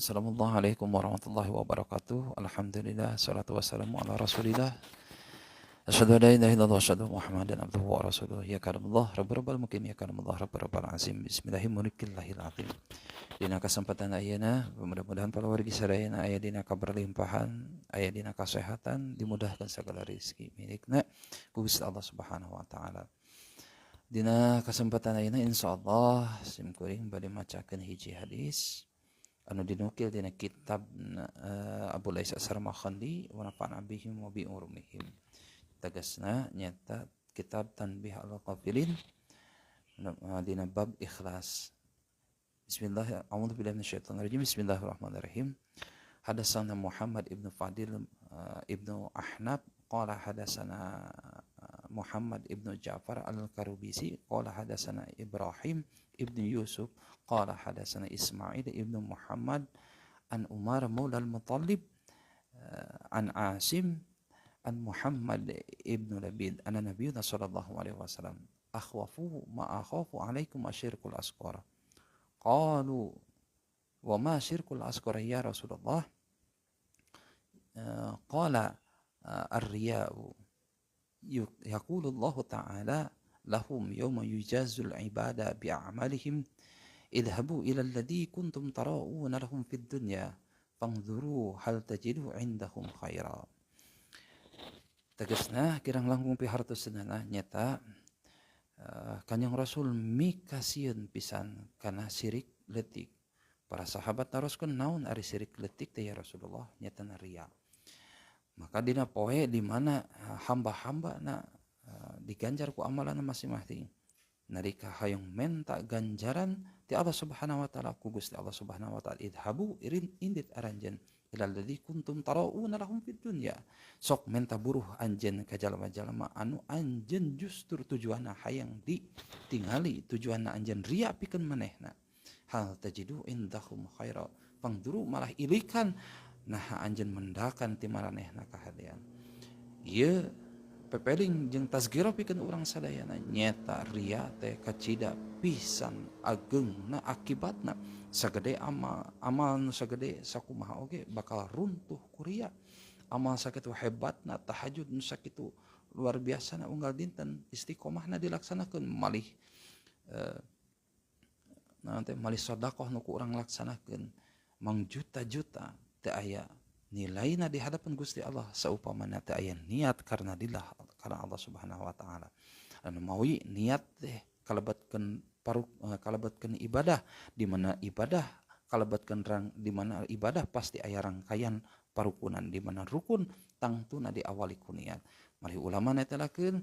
Assalamualaikum warahmatullahi wabarakatuh. Alhamdulillah, salatu wassalamu ala Rasulillah. Asyhadu an la ilaha illallah wa asyhadu Muhammadan abduhu wa rasuluh. Ya karamullah, rabb rabbal mukim, ya karamullah, rabb rabbal azim. Bismillahirrahmanirrahim. Dina kesempatan ayeuna, mudah-mudahan para wargi sadayana aya dina kaberlimpahan, aya dina kasehatan, dimudahkan segala rezeki milikna ku Gusti Allah Subhanahu wa taala. Dina kesempatan ayeuna, insyaallah sim kuring bade macakeun hiji hadis anu dinukil dina kitab Abu Laits As-Sarmakhandi wa nafa'na bihim wa bi ulumihim. Tegasna nyata kitab Tanbih al-Ghafilin dina bab ikhlas. Bismillah, a'udzu minasyaitonir rajim. Bismillahirrahmanirrahim. Hadatsana Muhammad ibnu Fadil ibnu Ahnab qala hadatsana Muhammad ibnu Ja'far al-Karubisi qala hadatsana Ibrahim ibnu Yusuf qala hadatsana Ismail ibnu Muhammad an Umar maula al-Muttalib an Asim an Muhammad ibnu Labid anna Nabiyuna sallallahu alaihi wasallam akhwafu ma akhafu alaikum asyirkul asghar. Qalu wa ma syirkul asghar ya Rasulullah? Qala ar-riya'u. Yaqulu Allah ta'ala lahum yawma yujazul ibada bi'amalihim idhabu ila alladhi kuntum tara'una lahum fid dunya fangzuru hal tajidu indahum khaira. Tegasna kirang langkung pihartoseunana nyata Kanjeng Rasul mikasieun pisan kana sirik leutik. Para sahabat naroskeun, "Naon ari sirik leutik teh, ya Rasulullah?" Nyatana ria. Maka dina poe di mana hamba-hamba na diganjar ku amalan masing-masing, nalika hayang menta ganjaran ti Allah Subhanahu wa taala ku Gusti Allah Subhanahu wa taala, idhabu, irin indit aranjeun, ilal ladzi kuntum tarauna lahum fid dunya, sok menta buruh anjeun ka jalma-jalma anu anjeun justru tujuanna hayang ditingali, tujuanna anjeun ria pikeun manehna. Hal tajidu indahum khaira pangduru, malah ilikan nah anjeun mendakan ti maranehna kahadean. Ieu pepeling jeung tazkirah pikeun urang sadayana, nyeta ria teh kacida pisan ageungna akibatna. Sagede amal, amal nu sagede sakumaha oge bakal runtuh ku ria. Amal sakitu hebatna, tahajud nu sakitu luar biasa na unggal dinten istiqomahna dilaksanakeun, malih naon teh, malih sedekah nu ku urang laksanakeun mangjuta-juta, teu aya nilaina di hadapan Gusti Allah saupamana teu aya niat karena lillah, karena Allah Subhanahu wa taala. Anu mawi niat teh kalebetkeun paru, kalebetkeun ibadah, di mana ibadah kalebetkeun rang, di mana ibadah pasti aya rangkaian parukunan, di mana rukun tangtuna diawali ku niat. Mari ulama netelakeun,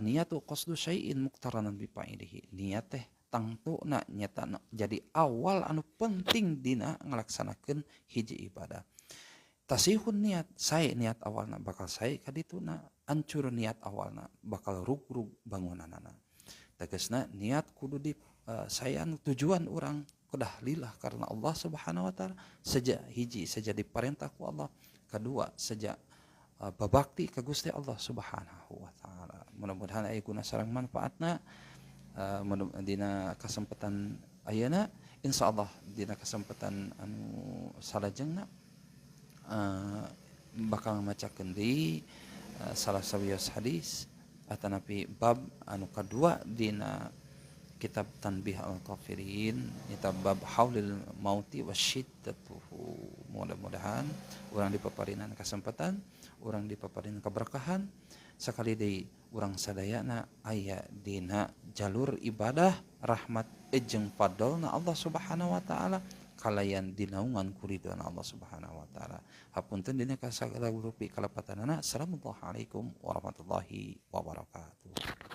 niatu qasdu syai'in muqtaranan bi fa'ilihi. Niat teh tangtuna nyata jadi awal anu penting dina ngalaksanakeun hiji ibadah. Tasihun niat, sae niat awalna bakal sae kadituna, ancur niat awalna bakal rug-rug bangunanana. Tegasna niat kudu di saean, tujuan urang kedah lillah karena Allah Subhanahu wa taala, sejak hiji sejak diperintah ku Allah, kedua sejak babakti ka Gusti Allah Subhanahu wa taala. Mudah-mudahan aya guna sareng manfaatna dina kesempatan ayeuna. Insyaallah dina kesempatan anu salajengna bakal macakeun deui salah sawios hadis atanapi bab anu kadua dina kitab Tanbih Al-Kafirin, kitab bab haulil mauti wasyiddatuhu. Mudah-mudahan urang dipaparinan kesempatan, urang dipaparinan keberkahan. Sakali deui, urang sadayana aya dina jalur ibadah, rahmat jeung fadlna Allah Subhanahu wa taala, kalayan dinaungan ku ridhoana Allah Subhanahu wa taala. Hapunten dina kasagala rupi kalepatanana. Assalamualaikum warahmatullahi wabarakatuh.